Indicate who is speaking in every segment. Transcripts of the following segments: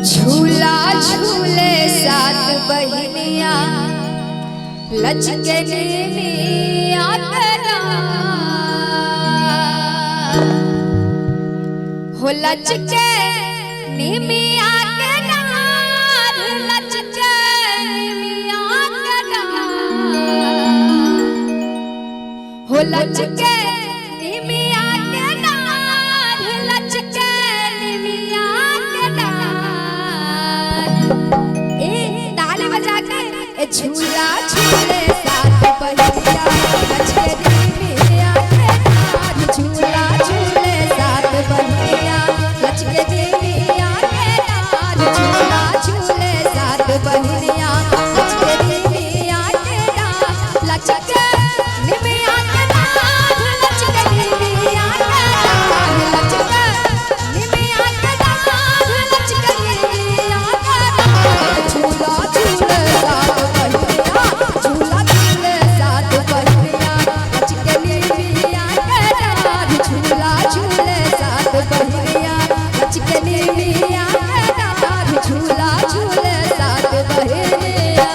Speaker 1: झूला झूले सात बहिनिया लचके निमिया करा हो लचके निमिया के डार लचके निमिया के डार हो लचके निमिया के डार लचके निमिया के डार ए ताली बजा के ए झूला झूले सात बहिनिया लचके निमिया के डार झूला झूले सात बहिनिया लचके निमिया के डार झूला झूले सात बहिनिया लचके निमिया के डार लचके निमिया के डार लचके निमिया के डार लचके निमिया के डार लचके निमिया के डार झूला झूले सात बहिनिया झूला झूले सात बहिनिया लचके निमिया के डार झूला झूले सात बहिनिया लचके निमिया के डार झूला झूले सात बहिनिया।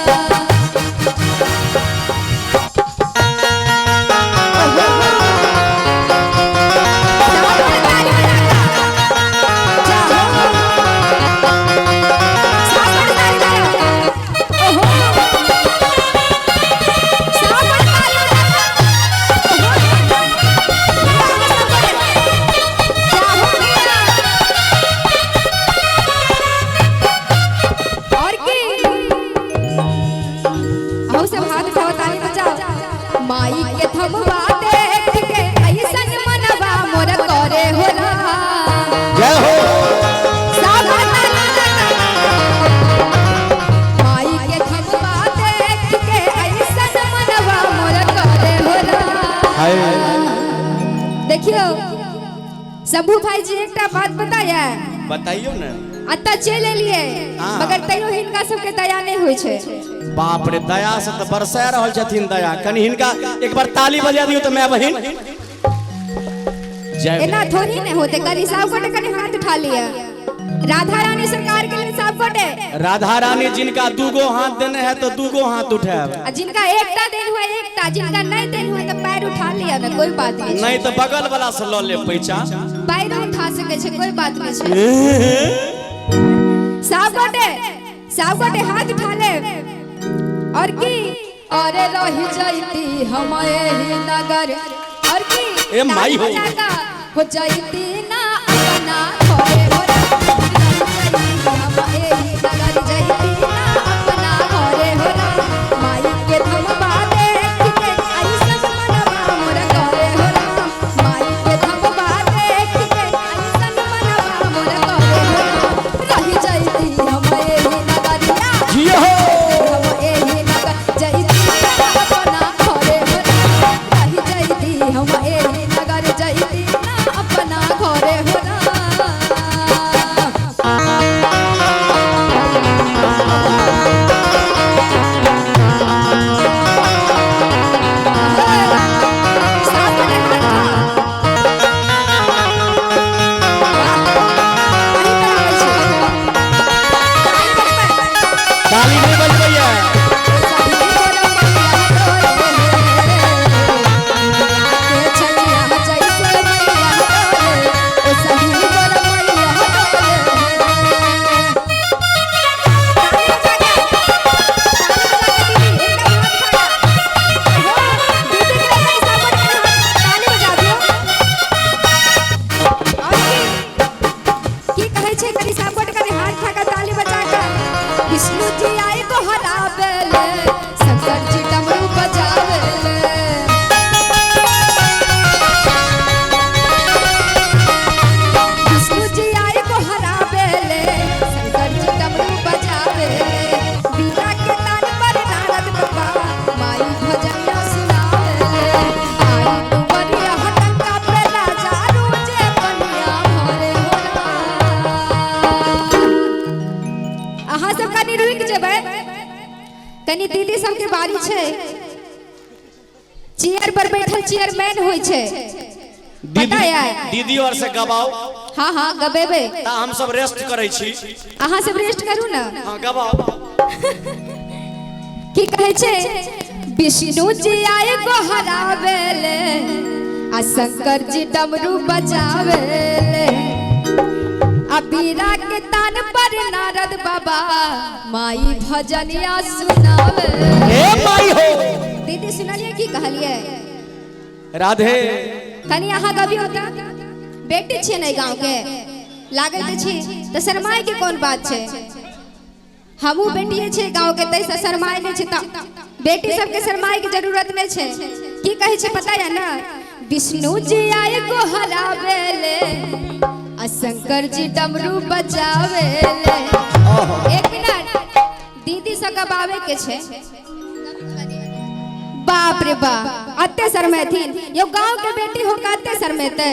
Speaker 1: और की अहू सब हाथ उठाओ ताली बजाओ माई के थमवा देख के ऐसन मनवा मोर करे होला
Speaker 2: जय हो।
Speaker 1: माई के थमवा देख के ऐसन मनवा मोर करे होला।
Speaker 2: हाय।
Speaker 1: देखियो शंभू भाई जी एकटा बात बताया।
Speaker 2: बताइयो ने।
Speaker 1: अतः चलि एलियै
Speaker 2: हाँ।
Speaker 1: मगर तैयो हिनका सबके दया नहि होइ छै।
Speaker 2: बाप रे, दया से तऽ बरसा रहल छथिन दया। कनि हिनका एक बार ताली बजा दियौ तऽ माय बहिन। जय।
Speaker 1: एना थोड़ी ने होते, कनि सब गोटे कनि हाथ उठा लिअ राधा रानी सरकार के लिए सब गोटे।
Speaker 2: राधा रानी जिनका दूगो हाथ देने है तो दूगो हाथ उठायब।
Speaker 1: आ जिनका एकटा देन हुआ एकटा, जिनका नहीं देन हुआ तो पैर उठा लिअ ने, कोई बात नहीं।
Speaker 2: नहीं तो बगल वाला से लऽ ले पैसा।
Speaker 1: पैर उठा सके छै, कोई बात नहीं छै। सब गोटे हाथ उठा ले। और की और रह जैती हम एही नगर और की
Speaker 2: ए माई हो।
Speaker 1: ताली बजा हो जैती ना अपना घरे हो हम एही नगर जैती ना अपना घरे हो माई के थमवा देख के ऐसन मनवा मोर करे हो माई के थमवा देख के ऐसन मनवा मोर करे हो रह जैती हम एही नगरिया
Speaker 2: जियो हो।
Speaker 1: हम एही नगर जैती ना अपना घरे हो रह जैती हम एही नगर जैती ना अपना घरे हो।
Speaker 2: ताली नहीं बजबैया।
Speaker 1: की कहै छै कनि सापट कनि हाथ खा के ताली बजा के। विष्णु जी आए को हरावेले शंकर जी डमरू बजावेले। विष्णु जी आए को हरावेले शंकर जी डमरू बजावेले। बीना के तान पर नारद बाबा माई भजनिया सुनावेले। आई कुंवरिया हटंका पे राजा रोजे बनिया भरे होला। अहाँ सब कनि रुकि जेबै, कनि दीदी सबके बारी छै। चेयर पर बैठल चेयरमैन होइ छै। पता है?
Speaker 2: दीदी और से गबाओ।
Speaker 1: हाँ हाँ गबेबे।
Speaker 2: ता हम सब रेस्ट करै छी।
Speaker 1: अहाँ सब रेस्ट करू ना।
Speaker 2: हाँ गबाओ।
Speaker 1: की कहै छै? विष्णु जी आए गोहरावेले आ शंकर जी डमरू बजावेले आ बीरा के तान पर नारद बाबा माई भजनिया सुनावे।
Speaker 2: ए माई हो।
Speaker 1: दीदी सुनलिए की कहलिए?
Speaker 2: राधे।
Speaker 1: कनी अहाँ गबियौ त, बेटी छियै ने गाँव के, लागै तऽ छी तऽ शरमाय के कोन बात छै? हमहूँ बेटिए छियै गाँव के, ताहिसँ शरमाय नहि छै, तऽ बेटी सबके शरमाय के जरूरत नहि छै। की कहै छै पता है ना? विष्णु जी आए गोहरावेले आ शंकर जी डमरू बजावेले। एक मिनट, दीदी से गबावे के छै। बाप रे बाप, अते शरमेथिन यो गांव के बेटी हो के अते शरमेते?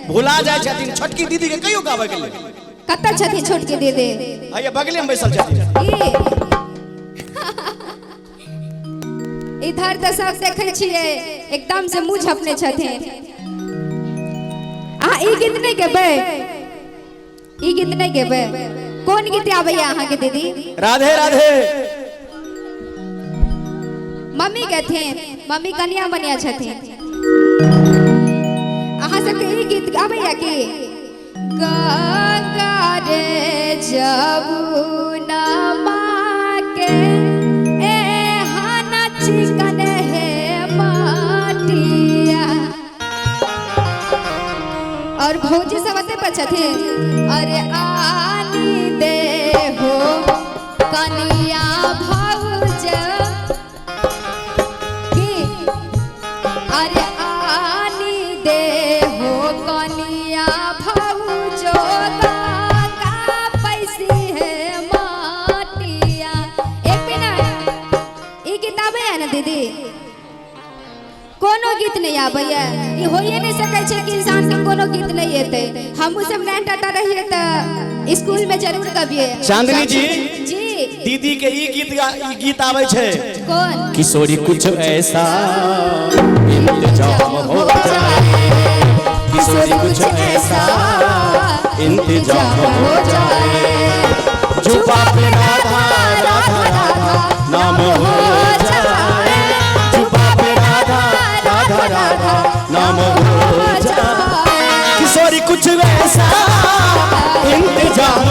Speaker 2: भुला जाइ छथिन। छोटकी दीदी के कहियो गाबै के लेल।
Speaker 1: कतऽ छथिन छोटकी दीदी?
Speaker 2: हैया बगले में बैसल छथिन।
Speaker 1: ई इधर तऽ सब देखै छियै एकदम से मुँह झपने छथिन। अहाँ ई गीत नहि गेबै? ई गीत नहि गेबै? कोन गीत आबैया अहाँके दीदी?
Speaker 2: राधे राधे।
Speaker 1: मम्मी कहथिन, मम्मी कनिया मनिया छथिन। अहाँ सबके ई गीत आबैया की? गंगा रे जमुना माँ के एहन चिकन हे माटिया। और भौजी सब अते पर छथिन। अरे आनी दे हो कनिया भौज की, अरे आनी दे हो कनिया भौजो गंगा पैसी है माटिया। एक मिनट, ई गीत आबैया ना दीदी? कोनो गीत नहीं आबैया? ई होइए नहीं सकै छै कि इंसान के कोनो गीत नहीं एतै। हमहूँ सब नाइन टाटा रहिए तऽ स्कूल में जरूर गबिए।
Speaker 2: चांदनी जी।
Speaker 1: जी।
Speaker 2: दीदी के ई गीत ई गीत आबै छै।
Speaker 1: कोन?
Speaker 2: किशोरी कुछ ऐसा इंतजाम हो जाए, किशोरी कुछ ऐसा इंतजाम हो जाए, जुबा पे राधा राधा राधा नाम हो जाए, जुबा पे राधा राधा राधा नाम हो जाए, किशोरी कुछ ऐसा इंतजाम